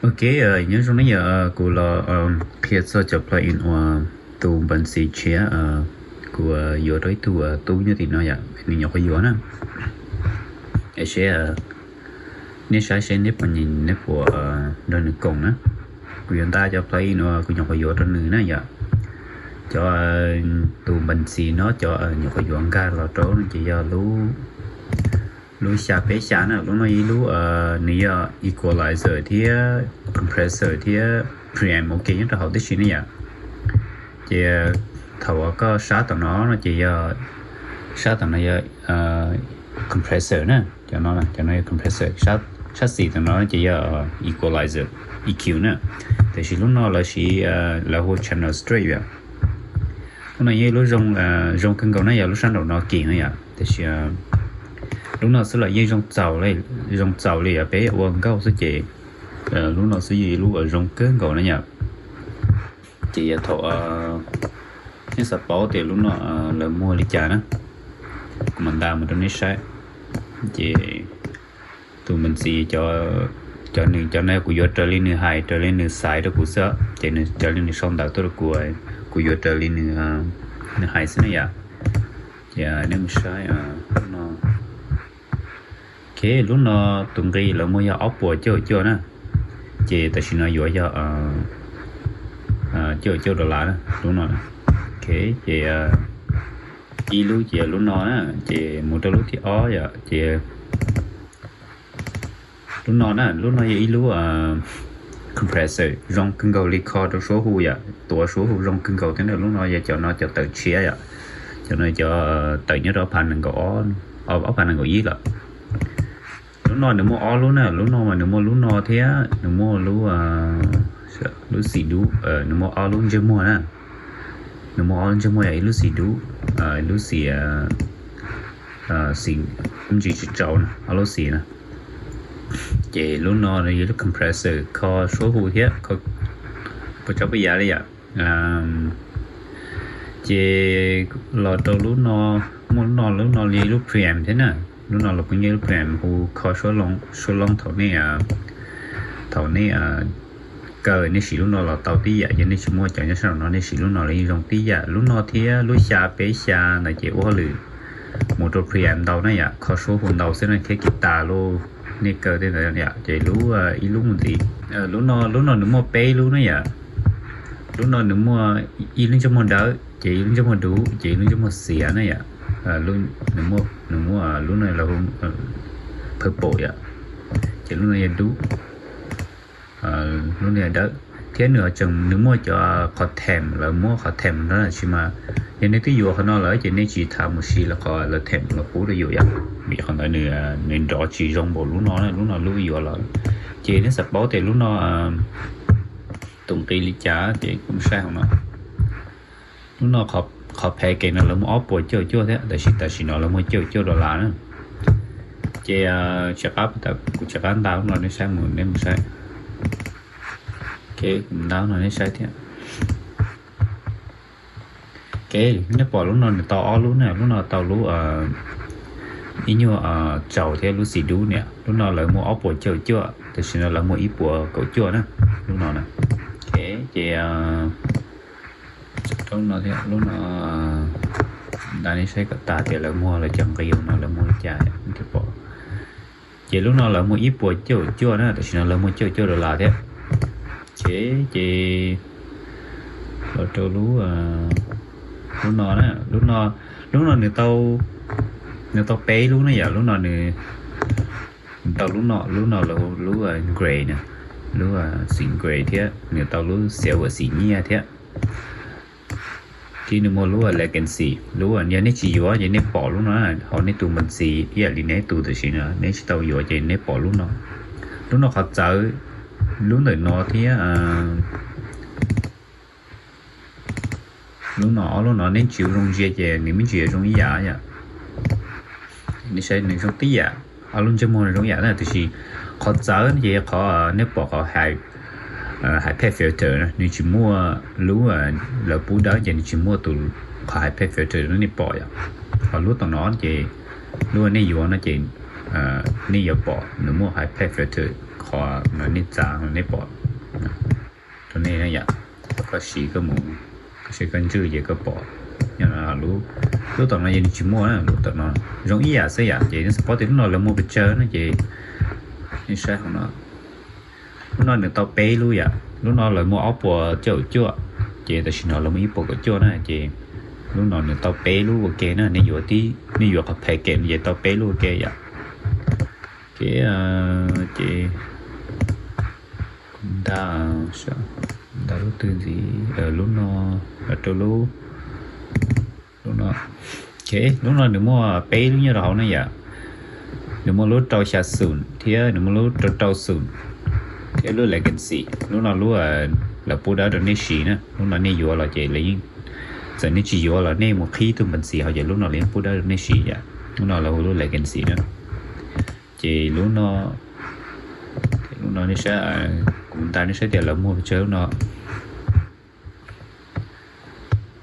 Ok, nyob zoo ne yom, kuv los qhia txog cov plugin uas tus npawb ntxiv tshiab, kuv yuav rau ib tug tub nyob tim no yom, nws nyuam qhuav yuav na. Es seb, nej saib seb nej puas nyiam, nej puas nrog nws koom na. Kuv yuav nta cov plugin uas kuv nyuam qhuav yuav rau nws na yom. Cov, tus npawb ntxiv no cov nyuam qhuav yuav nkag los rau no ces yog lub, lub xya peb xya na, lub no ib lub, nws yog equalizer thiab compressor thiab preamp ua ke nyob rau hauv tib si ne yom. Ces thaum uas koj sab tom no no ces yog, sab tom no yog compressor na, cov no, cov no yog compressor, sab xis tom no ces yog equalizer, E Q na. Tiam sis lub no lawv siv, lawv hu channel stripe yom. Lub no yeej lub zoo, zoo kawg nkaus na, yog lub sab nraum no kis no yom, tiam sis lub no xwb los yeej zoo txaus, zoo txaus li yog peb ua nkauj xwb ces lub no xwb yeej lub uas zoo kawg nkaus na yom. Ces yog thaum nej xav paub tias lub no lawv muag li cas na, kuv mam nta mus rau nej saib. Ces tus npawb ntxiv, cov nws, cov no kuv yuav raws li nws hais, raws li nws xaiv rau kuv xwb, ces nws raws li nws sau ntawv tuaj rau kuv, kuv yuav raws li nws, nws hais xwb na yom. Ces nej mus saib lub no. Ok, lub no tus nqi lawv muag yog ob puas cuaj caum cuaj na, ces tam sim no yuav yog cuaj caum cuaj dollar na lub no. Ok, ces ib lub ces lub no na, ces mus rau lub thib ob yom, ces lub no na, lub no yog ib lub compressor zoo kawg nkaus li, kho rau suab hu yom, tuav suab hu zoo kawg nkaus thiab na. Lub no yog cov no cov tawm tshiab yom, cov no cov tawm nyob rau ob phav nees nkaum, ob phav nees nkaum ib lawm. Lub no nws muaj ob lub na, lub no mas nws muaj lub no thiab nws muaj lub, lub xim dub, nws muaj ob lub ntsej muag na. Nws muaj ob lub ntsej muag, yog ib lub xim dub, ib lub xim, xim ntsis tsis tsau na, ob lub xim na. Ces lub no yog lub compressor kho suab hu thiab, kho puas tsav puas yam li yom. Ces los rau lub no, muaj lub no, lub no li lub preamp thiab na. Lub no los kuj yog lub preamp hu kho suab loo thaum nej, thaum nej kaw nej siv lub no los tau tib yam, yog nej tsis muaj cov nyob sab nraum no nej siv lub no los yeej zoo tib yam. Lub no thiab lub xya peb xya ntawd ces ua hauj lwm mus rau preamp ntau na yom, kho suab hu ntau xwb na, thiab kis tas los nej kaw tej ntawd yom. Ces lub, ib lub mus ntxiv, lub no, lub no nws muaj peb lub na yom. Lub no nws muaj ib lub ntsej muag dawb, ces ib lub ntsej muag dub, ces ib lub ntsej muag xiav na yom. Nws muaj, lub no los purple yom, ces lub no yog dub, lub no yog dawb. Thiab nws tseem, nws muaj cov qhov them, lawv muab qhov them no tab sis mas yog nej twb yuav qhov no lawm ces nej tsis tas mus siv lawv qhov lawv them los pub rau yus yom, vim qhov ntawd nws, nws nrov tsis zoo npaum lub no, lub no lub yuav los. Ces nej xav paub tias lub no tus nqi li cas ces kuj saib hauv no. Lub no qhov package no lawv muaj ob puas cuaj caum cuaj thiab, tab sis tam sim no lawv muaj cuaj caum cuaj dollar na. Ces tsis qab, kuv tsis qab nta lub no nej saib mus, nej mus saib. Ok, kuv nta lub no nej saib thiab. Ok, nej pom lub no nws tau ob lub na, lub no tau lub ib nyuag tsaus thiab lub xim dub niam, lub no lawv muaj ob puas cuaj caum cuaj, tam sim no lawv muaj ib puas kaum cuaj na, lub no na. Ok, ces rau lub no thiab, lub no nta nej saib kom tas tias lawv muag lawv cov nqi no lawv muag li cas thiaj pom. Ces lub no lawv muaj ib puas cuaj caum cuaj na, tam sim no lawv muaj cuaj caum cuaj dollar thiab. Ok, ces los rau lub, lub no na, lub no, lub no nws tau, nws tau peb lub na yom, lub no nws tau lub no, lub no lub gray na, lub xim gray thiab nws tau lub silver xim nyiaj thiab. Thiab nws muaj lub legacy, lub yog nej tsis yuav ces nej pom lub no hauv nej tus npawb ntxiv ib yam li nej tus, tam sim no nej tsis tau yuav ces nej pom lub no. Lub no qhov txawv, lub ntawm no thiab lub no, ob lub no nej tsis ua zoo ntsia ces nws me ntsis yuav zoo ib yam yom. Nej saib nws zoo tib yam, ob lub ntsej muag zoo ib yam na, tiam sis qhov txawv ces qhov nej pom qhov high pass filter na, nws tsis muaj lub, lawv pub dawb ces nws tsis muaj tus, qhov high pass filter nej pom yom. Qhov lub tom no ces lub nej yuav no ces nej yuav pom nws muaj high pass filter. nej txav nej pom rau nej yom. Koj siv koj mus, koj siv koj ntswj ces koj pom. Nyob no lub, lub tom no ces nws tsis muaj na, lub tom no zoo ib yam xwb yom. Ces nej xav paub tias lub no lawv muaj pes tsawg no ces nej saib hauv no. Lub no nws tau peb lub yom, lub no lawv muaj ob puas cuaj caum cuaj, ces tam sim no lawv muaj ib puas kaum cuaj na ces lub no nws tau peb lub ua ke na, nej yuav tib, nej yuav qhov package no ces tau peb lub ua ke yom. Ces, ces nta, nta lub twg ntxiv, lub no, rau lub, lub no. Ok, lub no nws muaj peb lub nyob rau hauv na yom. Nws muaj lub rau xya xum thiab nws muaj lub rau rau xum thiab lub latency. Lub no lub lawv pub dawb rau nej siv na, lub no nej yuav los ces lawv yeej, txawm nej tsis yuav los nej mus qhib tug npas ntxiv hauv ces lub no lawv yeej pub dawb rau nej siv yom. Lub no lawv hu lub latency na. Ces lub no, lub no nej saib, kuv nta nej saib tias lawv muaj pes tsawg lub no.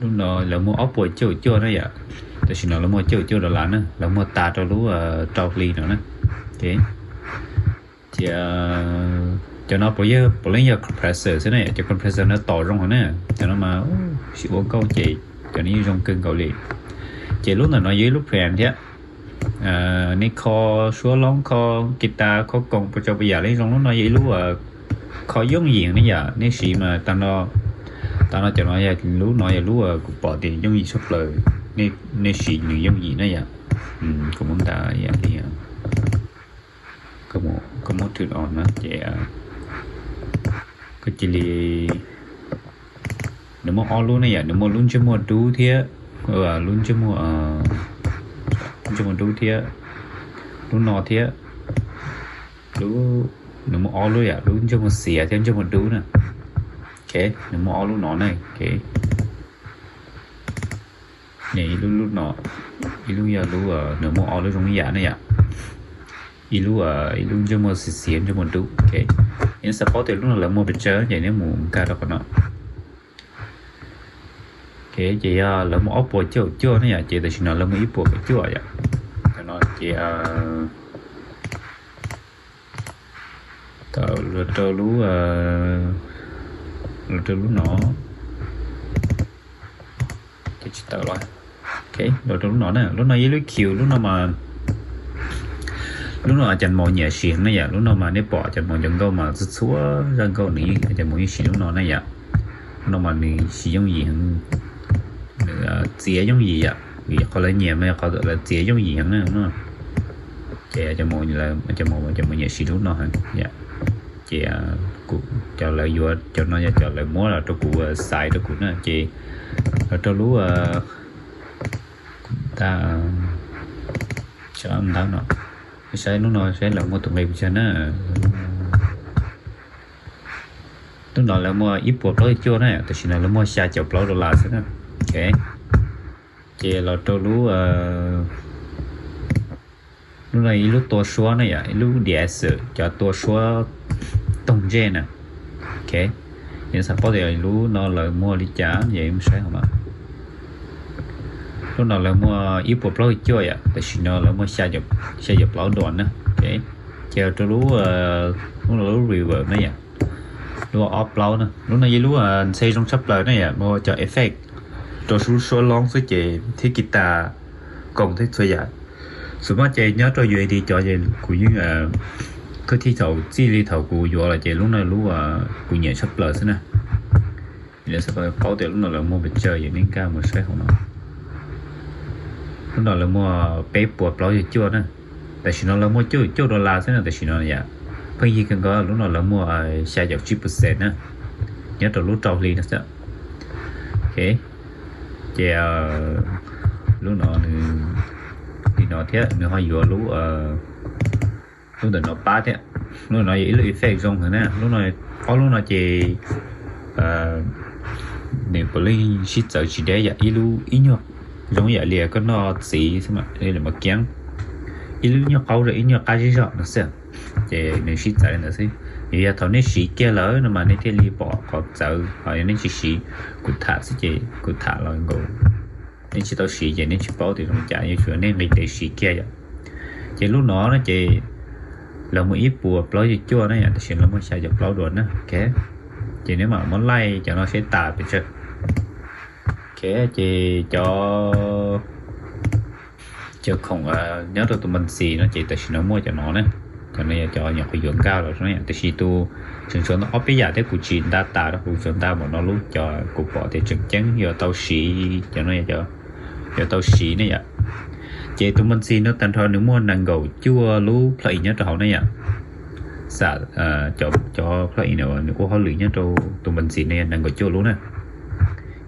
Lub no lawv muaj ob puas cuaj caum cuaj na yom, tam sim no lawv muaj cuaj caum cuaj dollar na, lawv muaj tas rau lub rau hli no na. Ok, ces cov no puav leej yog compressor xwb na, cov compressor no tos zoo heev na, cov no mas sim ua nkauj ces cov no yeej zoo kawg nkaus li. Ces lub ntawm no yog ib lub preamp thiab. Nej kho suab loob, kho guitar, kho koos, puas tsaus puas yam li zoo. Lub no yog ib lub kho yooj yim ne yom, nej siv mas tag no, tag no cov no yog lub no yog lub kuv pom tias yooj yim tshaj plaws, nej siv nws yooj yim na yom. Kuv muab nta yam li, koj muab turn on na ces koj cia li, nws muaj ob lub ne yom, nws muaj lub ntsej muag dub thiab, lub ntsej muag, ntsej muag dub thiab, lub no thiab, lub, nws muaj ob lub yom, lub ntsej muag xiav thiab ntsej muag dub na. Ok, nws muaj ob lub no na. Ok, ib lub, lub no, ib lub yog lub, nws muaj ob lub zoo ib yam ne yom, ib lub, ib lub ntsej muag xiav xiav ntsej muag dub. Ok, nej xav paub tias lub no lawv muaj pes tsawg ces nej mus nkag rau qhov no. Ok, ces yog lawv muaj ob puas cuaj caum cuaj ne yom, ces tam sim no lawv muaj ib puas kaum cuaj yom. Tam no ces tawm los rau lub, los rau lub no, ces tsis tawm los. Ok, los rau lub no na, lub no yog ib lub Q, lub no mas, lub no cov maum nyiam siv heev na yom, lub no mas nej pom cov maum cov nkauj mas txhua txhua zaj nkauj nws yeej, cov maum yeej siv lub no na yom. Lub no mas nws siv yooj yim heev, nws txiav yooj yim yom, vim qhov lawv nyiam mas yog qhov lawv txiav yooj yim heev na no. Ces cov maum, cov maum nyiam siv lub no heev yom. Ces kuv, cov lawv yuav cov no yog cov lawv muab los rau kuv, xaiv rau kuv na, ces los rau lub, kuv ta, saib ntawm no, saib lub no saib lawv muaj tus nqi pes tsawg na. Lub no lawv muaj ib puas plaub caum cuaj na, tam sim no lawv muaj xya caum plaub dollar xwb na. Ok, ces los rau lub, lub no ib lub tua suab na yom, ib lub de-esser, cov tua suab toog ntsej na. Ok, yog xav paub tias lub no lawv muaj li cas ces mus saib hauv no. Lub no lawv muaj ib puas plaub caum cuaj yom, tam sim no lawv muaj xya caum plaub dollar na. Ok, ces rau lub, lub no lub reverb na yom, lub ob plaub na, lub no yog lub ntxhe zoo tshaj plaws na yom, muaj cov effect rau lub suab loob xwb ces thiab guitar, koos thiab txhua yam. Xus maj ces nyob rau U S D cov ces kuv yeej, koj thiaj thaum txij li thaum kuv yuav los ces lub no lub kuv nyiam tshaj plaws xwb na. Yog xav paub tias lub no lawv muaj pes tsawg ces nej nkag mus saib hauv no. Lub no lawv muaj peb puas plaub caug cuaj na, tam sim no lawv muaj cuaj caum cuaj dollar xwb na tam sim no yom. Pheej yig kawg nkaus, lub no lawv muaj xya caum tsib percent na, nyob rau lub rau hli no xwb. Ok, ces lub no nws li no thiab nws ho yuav lub, lub ntawm no pab thiab. Lub no yog ib lub effect zoo heev na, lub no, ob lub no ces nws puav leej sib txawv tsis deb yom, ib lub ib nyuag zoo yam li koj noj txiv xwb mas li mas kiab, ib lub nyuag qaub zog ib nyuag qab zib zog no xwb. Ces nws sib txawv li ntawd xwb. Yog, yog thaum nej siv kiag lawm no mas nej thiaj li pom qhov txawv, ho yog nej tsis siv kuv tham xwb ces kuv tham los nkaus, nej tsis tau siv ces nej tsis paub tias zoo cas, yuav tsum nej nqis tes siv kiag yom. Ces lub no no ces Lawv muaj ib puas plaub caug cuaj na yom, tam sim no muaj xya caum plaub dua na. Ok, ces neb mam muab laij cov no seb tas pes tsawg. Ok, ces cov cov khoom nyob rau tus npa ntxis no ces tam sim no muaj cov no na. Cov no yog cov nyuam qhuav yuav nkag los, tam sim tus tseem tshuav ob peb yam thiab, kuv tsis nta tas rau, kuv tsuas nta npaum no lub, cov kuv pom tias tseem ceeb yuav tau siv, cov no yuav tau siv ne yom. Ces tus npa ntxis no tag nrho nws muaj nees nkaum cuaj lub plug-in nyob rau hauv ne yom. Xam cov plug-in nws ua hauj lwm nyob rau tus npa ntxis no yog nees nkaum cuaj lub na.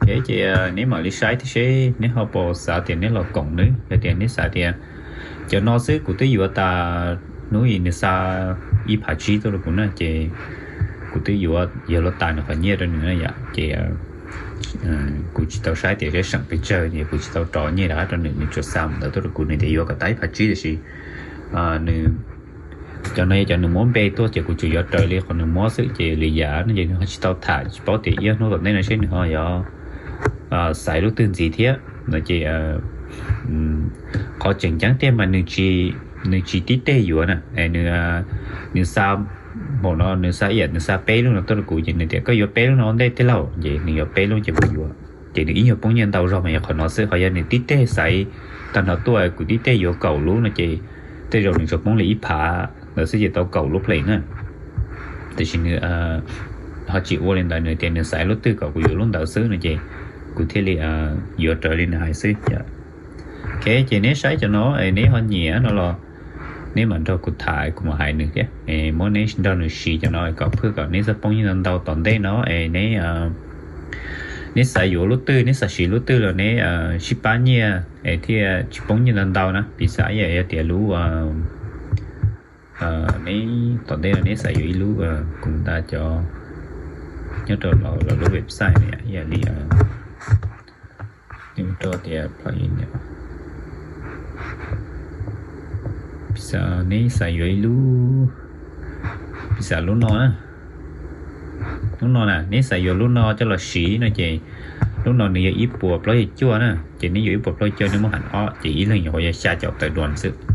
Ok, ces neb mam li saib thiab seb neb ho puas xav tias neb los koom nws, yog tias neb xav tias cov no xwb kuv twb yuav tas, hnub ib nws xa ib phav tsib tuaj rau kuv na, ces kuv twb yuav yog los tas nws qhov nyiaj rau nws na yom. Ces kuv tsis tau saib tias seb seem pes tsawg, ces kuv tsis tau rov nyiaj rov qab rau nws, nws tsuas xa mus ntawd tuaj rau kuv, nws tias yuav kom tas ib phav tsib, tiam sis nws, cov no yog cov nws muab npe tuaj ces kuv tsuas yuav raws li qhov nws muab xwb, ces li yam no ces nws ho tsis tau tham, tsis paub tias ib hnub tom ntej no seb nws ho yuav xaiv lub twg ntxiv thiab no ces qhov tseem ceeb tiag mas nws tsis tib teg yuav na. Nws xa, npaum no nws xa ib yam, nws xa peb lub no tuaj rau kuv ces nws tias koj yuav peb lub no ua ntej tij laug, ces nws yuav peb lub ces kuv yuav. Ces nws ib nyuag poob nyiaj ntau zog mas yog qhov no xwb. Ho yog nws tib teg xaiv tag nrho tuaj, kuv tib teg yuav kaum lub no ces tej zaum nws tsuas poob li ib phav ntawd xwb ces tau kaum lub plug-in na. Tiam sis nws ho tsis ua li ntawd, nws tias nws xaiv lub twg kom kuv yuav lub ntawd xwb no ces kuv thiaj li yuav raws li nws hais xwb. Ok, ces neb saib cov no es neb ho nyiam no los neb mam nrog kuv tham, kuv mam hais nws thiab, muab neb nrog nws siv cov no kom phwj kom neb txhob poob nyiaj ntau ntau tom ntej no es neb, neb xav yuav lub twg, neb xav siv lub twg los neb sib pab nyiaj es thiaj tsis poob nyiaj ntau ntau na. Piv xam yog tias lub, neb tom ntej no neb xav yuav ib lub, kuv nta cov nyob rau lub website no ib yam li rau tias plug-in, piv xam neb xav yuav ib lub, piv xam lub no na, lub no na, neb xav yuav lub no coj los siv no ces lub no nws yog ib puas plaub caug cuaj na, ces neb yuav ib puas plaub caug cuaj, neb muab hais ob ces ib leeg nyuam qhuav yog xya caum tawm duas xwb.